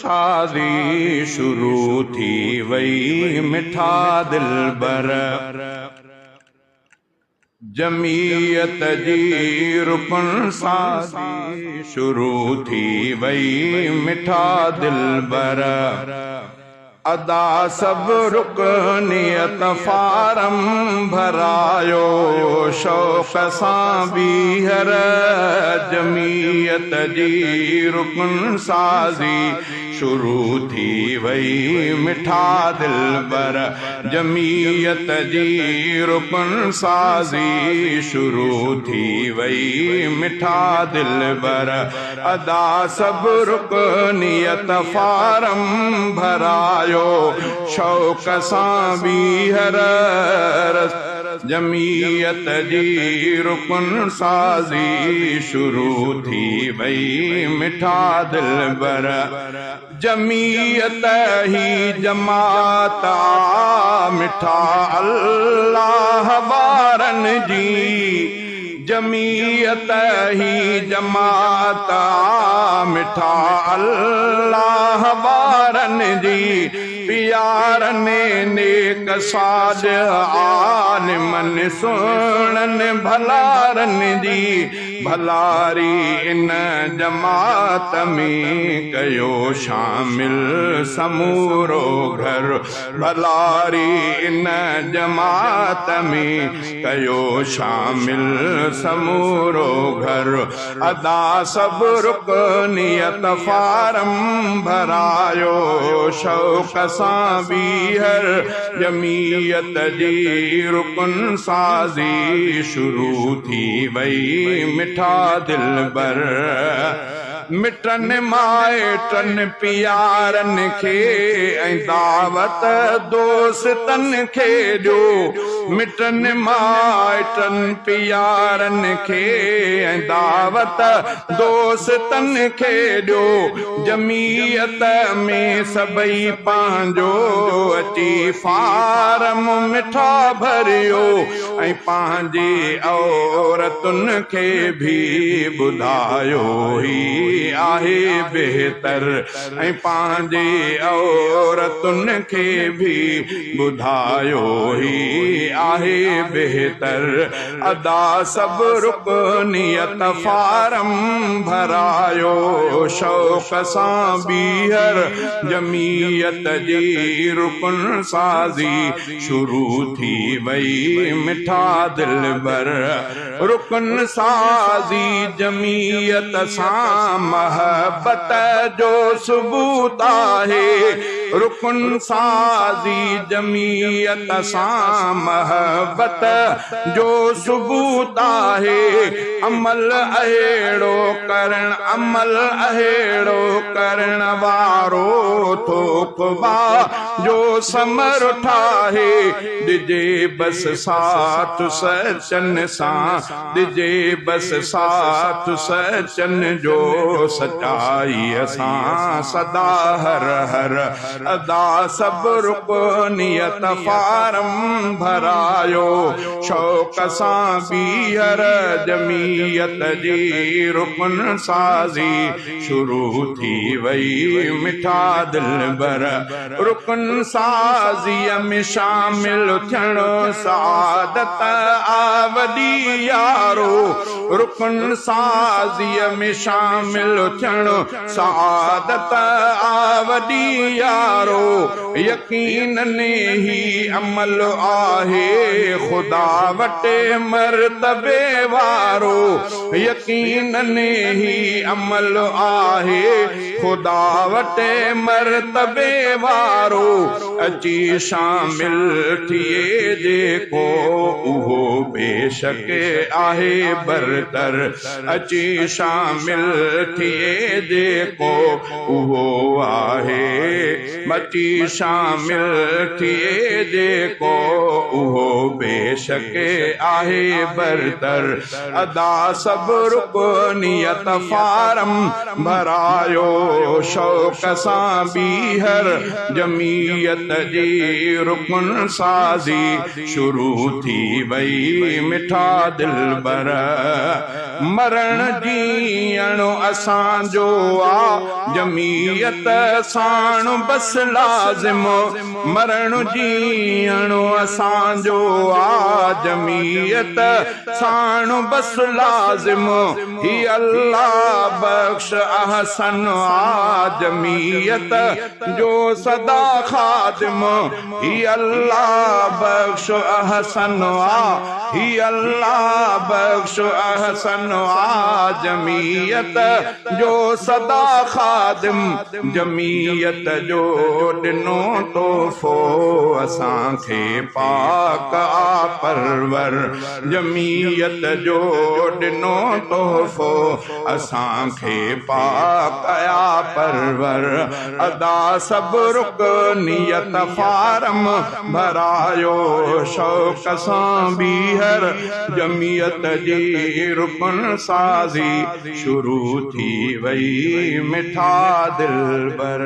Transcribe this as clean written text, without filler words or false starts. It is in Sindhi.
سازي شروع ٿي وئي مٺا دلبر. جميعت جي رڪن سازي شروع ٿي وئي مٺا دلبر. ادا سڀ رڪنيت فارم ڀرايو شوق سان ٻيهر. جميعت جي رڪن سازي شروع ٿي وئي مٺا دلبر. جميعت جي رڪن سازي شروع ٿي وئي مٺا دلبر. ادا سڀ رڪنيت فارم ڀرايو شوق سان ٻيهر. جميعت جي رڪن سازي شروع ٿي وئي مٺا دلبر. جميعت هي جماعت آ مٺا الله وارن جي. جميعت هي جماعت آ مٺا الله وارن جي. پيارن نيڪ صالح عالمن سهڻن ڀلارن جي. ڀلاري ان جماعت ۾ ڪيو شامل سمورو گهر. ڀلاري ان جماعت ۾ ڪيو شامل سمورو گهر. ادا سڀ رڪنيت فارم ڀرايو شوق سان ٻيهر. جميعت جي رڪن سازي شروع ٿي وئي مٺا دلبر. مٽن مائٽن پيارن کي ۽ دعوت دوستن کي ڏيو. مٽن مائٽن پيارن کي ۽ دعوت دوستن کي ڏيو. جميعت ۾ سڀئي پنهنجو اچي فارم مٺا ڀريو ۽ پنهنجي عورتن کي به ٻڌايو هي آهي بهتر. ۽ پنهنجي عورتن کي به ٻڌايو هي آهي بهتر. ادا سڀ رڪنيت فارم ڀرايو شوق سان ٻيهر. جميعت جي رڪن سازي شروع ٿي وئي مٺا دلبر. رڪن سازي جميعت سان محبت جو ثبوت آهي. رڪن سازي جميعت سان محبت جو ثبوت آهي. عمل اهڙو ڪرڻ عمل اهڙو ڪرڻ وارو ٿو خدا جو ثمر ٺاهي. ڏجي بس ساٿ سچن سان ڏجي بس ساٿ سچن جو سچائيءَ سان سدا هر هر. ادا سڀ رڪنيت فارم ڀرايو شوق سان ٻيهر. جميعت جي رڪن سازي شروع ٿي وئي مٺا دلبر. رڪن سازيءَ ۾ شامل ٿيڻ سعادت آ وڏي يارو. رڪن سازيءَ ۾ شامل ٿيڻ سعادت آ وڏي يارو. يقينن هي عمل آهي خدا وٽ مرتبي وارو. يقينن هي عمل آهي خدا وٽ مرتبي وارو. اچي شامل ٿئي جيڪو اهو بيشڪ آهي برتر. اچي شامل ٿئي جيڪو اهو آهي اچي شامل ٿئي جيڪو، اهو بيشڪ آهي برتر. ادا سڀ رڪنيت فارم ڀرايو شوق سان ٻيهر، جميعت جي رڪن سازي شروع ٿي وئي مٺا دلبر. مرڻ جيئڻ اسان جو آ جميعت ساڻ بس لازم، مرڻ جيئڻ اسان جو آ جميعت ساڻ بس لازم. هي الله بخش احسن آ جميعت جو سدا خادم، هي الله بخش احسن آ، هي الله بخش احسن آ جميعت جو سدا خادم. جميعت جو ڏنو تحفو اسان کي پاڪ آ پرور، جميعت جو ڏنو تحفو اسان کي پاڪ آ پرور. ادا سڀ رڪنيت فارم ڀرايو شوق سان ٻيهر، جميعت جي رڪن سازي شروع ٿي وئي مٺا دلبر.